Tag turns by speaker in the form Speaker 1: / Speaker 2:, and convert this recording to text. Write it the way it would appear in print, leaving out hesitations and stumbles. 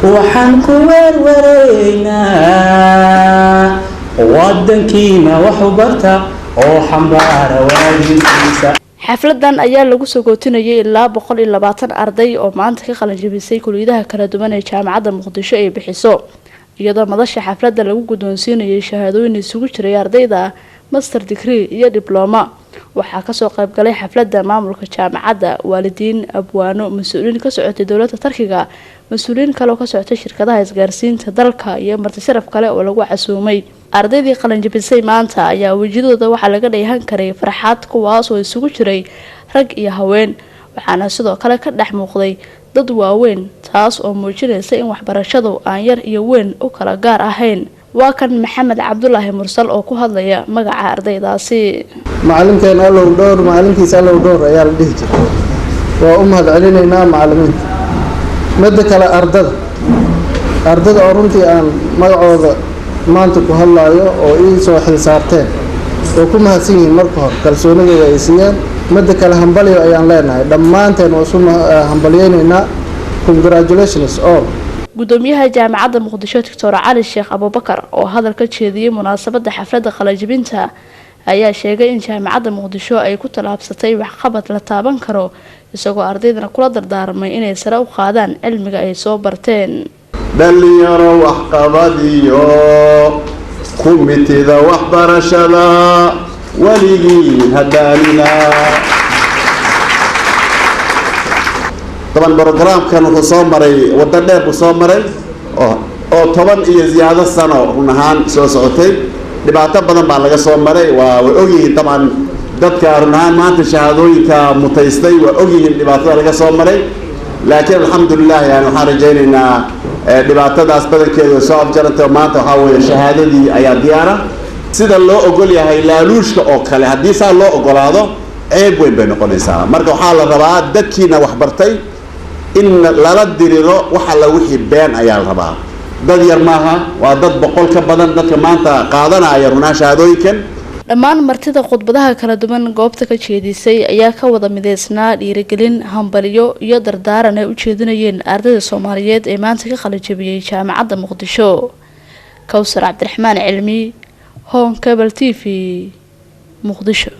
Speaker 1: Waxaan ku werwareynaa wadankiina wax u barta oo xambaara waajibkiisa.
Speaker 2: Xafladan ayaa lagu sagootinayay ilaa 120 arday oo maanta ka qalinjabisay kuliyadaha kala duwan ee Jaamacadda Muqdisho ay bixiso, iyadoo madasha xafladda lagu guddoonsiinayay shahaadooyin isugu jiray ardayda master degree iyo dibloma. Waxaa kasoo qaybgalay xafladda maamulka jaamacadda, waalidiin, abwaano, mas-uuliyiin ka socotay dowladda Tarkiga, mas-uuliyiin kale oo ka socotay shirkadaha isgaarsiinta dalka iyo martisharaf kale oo lagu casuumay. Ardaydii qalinjabisay maanta ayaa wejiyadooda waxaa laga dheehan karay farxad, kuwaas oo isugu jiray rag iyo haween, waxaana sidoo kale ka dhex muuqday dad waaweyn, taas oo muujinaysa in waxbarashadu aan yar iyo weyn u kala gaar ahayn. Waa kan Maxamed Cabdulaahi Mursal oo ku hadlaya magaca ardaydaasi.
Speaker 3: Macalinkeen Allow dhowr, macalinkiisa Allow dhowr ayaa la dhihi jiray. Waa u mahad celinaynaa macalimiinta. Midda kale, ardada oo runtii aan magacooda maanta ku hadlaayo oo ii soo xil saarteen oo ku mahadsan yihiin marka hore kalsoonidooda ay siiyeen. Midda kale, hambalyo ayaan leenahay dhammaanteen, waa isu hambalyeynaynaa. Congratulations all.
Speaker 2: Gudoomiyaha Jaamacadda Muqdisho, Doctor Cali Sheekh Abuubakar, oo hadal ka jeediyey munaasabada xafladda qalajibinta ayaa sheegay in Jaamacadda Muqdisho ay ku tallaabsatay waxqabad la taaban karo, isagoo ardaydana kula dardaarmay inay sare u qaadaan cilmiga ay soo barteen.
Speaker 4: Dhalinyaro waxqabadiyo kumitida waxbarashada weligiin hadaalina. Toban brograamkan wuxuu soo maray waddo dheer buu soo maray oo 10 iyo ziyaado sano run ahaan soo socotay. Dhibaato badan baa laga soo maray. Waa way ogyihiin dabcan dadka run ahaan maanta shahaadooyinka mutaystay, waa ogyihiin dhibaatada laga soo maray. Laakiin alxamdulilah, yani waxaan rajaynaynaa dhibaatadaas badankeeda soo afjarantay oo maanta waxaa weeye shahaadadii ayaa diyaara. Sida loo ogol yahay laaluushka oo kale, haddii saa loo ogolaado ceeb weyn bay noqonaysaa. Marka waxaa la rabaa dadkiina waxbartay in lala diriro wax alla wixii been ayaa la rabaa. Dad yar maaha, waa dad 100 ka badan dadka maanta qaadanaya runaan shahaadooyinkan.
Speaker 2: Dhammaan martida khudbadaha kala duwan goobta ka jeedisay ayaa ka wada mideysnaa dhiirigelin, hambalyo iyo dardaaran ay u jeedinayeen ardayda Soomaaliyeed ee maanta ka qalinjabiyey Jaamacadda Muqdisho. Kowsar Cabdiraxmaan Cilmi, Horn Cable TV, Muqdisho.